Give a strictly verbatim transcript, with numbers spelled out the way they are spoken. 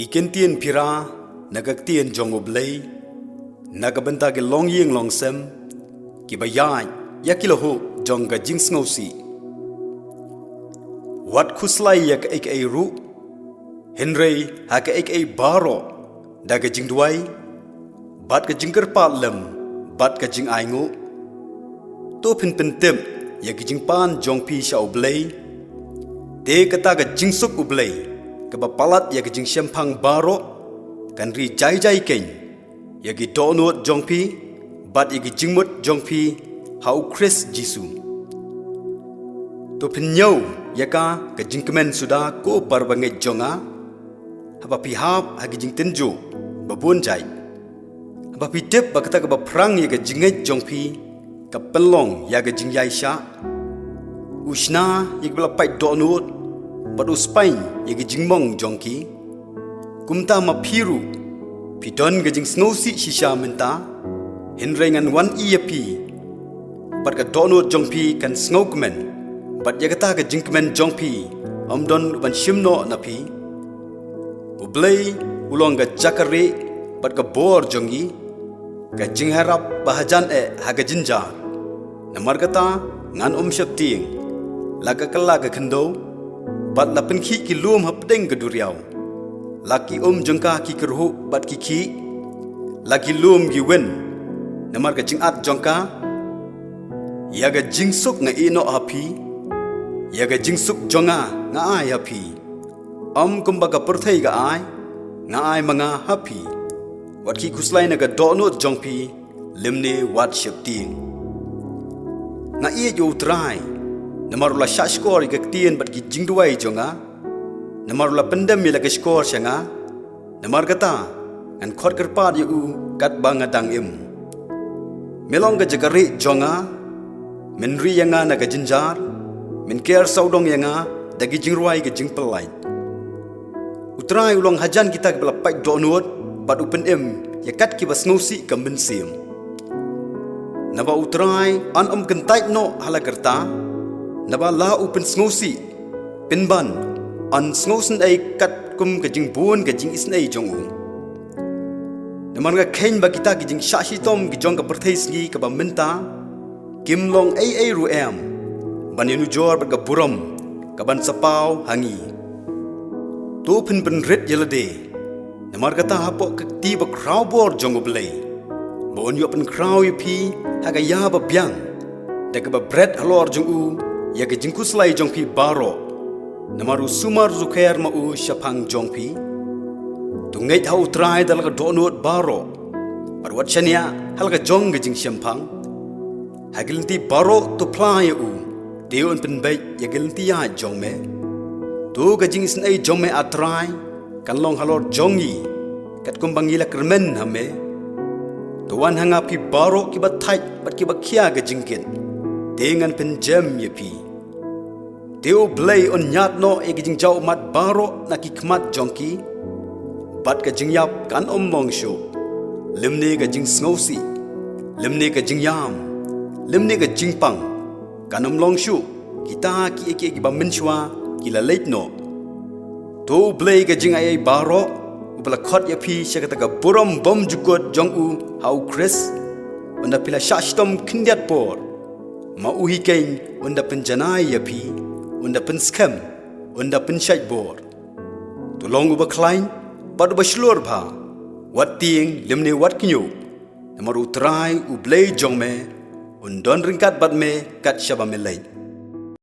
Kin tien phi ra na ka ktien jong U Blei na ka bynta ki longïing longsem kiba ïaid ïa ki la hoh jong ka jingsngewsih. Wat khuslai ïa kaei kaei ruh, hynrei ha kaei kaei baroh da ka jingduwai bad ka jingkyrpad lem bad ka jingainguh, to phin pyntip ïa ki jingpan jong phi sha U Blei. Te kata ka jingsuk U Blei kaba palat ïa ka jingshemphang baroh kan ri jai jai keiñ ïa ki dohnud jong phi bad ïa ki jingmut jong phi ha U Khrist Jisu. To phin ñiew ïa ka ka jingkmen suda, ko para bangeit jong nga, haba phi hap ha ki jingtynjuh ba bun jait, haba phi tip ba kata kaba phrang ïa ka jingngeit jong phi ka pynlong ïa ka jingïaishah. U shna ïa kiba la pait dohnud bad u spaiñ ïa ki jingmong jong ki. Kumta ma phi ruh phi don ka jingsngewsih shisha mynta, hynrei ngan wan ïa phi bad ka dohnud jong phi kan sngewkmen, bad ïa kata ka jingkmen jong phi ym don u ban shim noh na phi. U Blei u long ka jaka rieh bad ka bor jong ngi, ka jingïarap ba hajan eh ha ka jynjar. Namar kata ngan ym sheptieng. La ka kylla ka khyndew bad la pynkhih ki lum hapdeng ka duriaw, la ki um jong ka ki kyrhuh bad ki khih, la ki lum ki win namar ka jingat jong ka. Ïa ka jingsuk nga ïeh noh ha phi, ïa ka jingsuk jong nga nga ai ha phi. Ym kumba ka pyrthei ka ai, nga ai ma nga ha phi. Wat khih khuslai na ka dohnud jong phi, lymne wat sheptieng. Nga ïeit ïa U Trai namar u la shahshkor ïa ka ktien bad ki jingduwai jong nga, namar u la pyndem ïa la ka shkor sha nga. Namar kata ngan khot kyrpad ïa u katba nga dang im. Me long ka jaka rieh jong nga, men ri ïa nga na ka jynjar, men ker sawdong ïa nga da ki jingrwai ka jingpyllait. U Trai u long hajan kita kiba la pait dohnud bad u pynim ïa kat kiba sngewsih ka mynsiem. Naba U Trai un ym kyntait noh ha la ka rta, naba la u pynsngewsih, pynban un sngewsynei katkum ka jingbun ka jingisynei jong u. Namar nga kheiñ ba kita ki jingshah shitom ki jong ka pyrthei sngi kaba mynta kim long ei ei ruh em ban ïanujor bad ka burom kaban sa paw ha ngi. To phin pynrit ïa lade, namar kata hapoh ka kti ba khraw bor jong U Blei, ba un ïoh pynkhraw ïa phi ha ka ïa ba biang, da kaba bret halor jong u ïa ka jingkhuslai jong phi baroh. Namar u sumar u sukher ma u shaphang jong phi. To ngeit ha U Trai da la ka dohnud baroh, bad wat shaniah ha la ka jong ka jingshemphang. Ha ki lynti baroh to phla ïa u, te un pynbeit ïa ki lynti ïaid jong me. To ka jingisynei jong me, A Trai, kan long halor jong ngi, katkum ba ngi la kyrmen ha me. To wan ha nga phi baroh kiba thait bad kiba khia ka jingkit, te ngan pynjem ïa phi. Te U Blei un ñiad noh ïa ki jingjaw ummat baroh na ki khmat jong ki, bad ka jingïap kan ym long shuh, lymne ka jingsngewsih, lymne ka jingïam, lymne ka jingpang kan ym long shuh. Kita kiei kiei kiba mynshuwa ki la leit noh. To U Blei ka jingaiei baroh, uba la khot ïa phi sha kata ka burom bymjukut jong u ha U Khrist, un da phi la shah shitom khyndiat por. Ma u hi keiñ un da pynjanai ïa phi, un da pynskhem, un da pynshait bor. To long uba khlaiñ bad uba shlur bha, wat tieng lymne wat kñiuh. Namar U Trai U Blei jong me un don ryngkat bad me kat shaba me leit.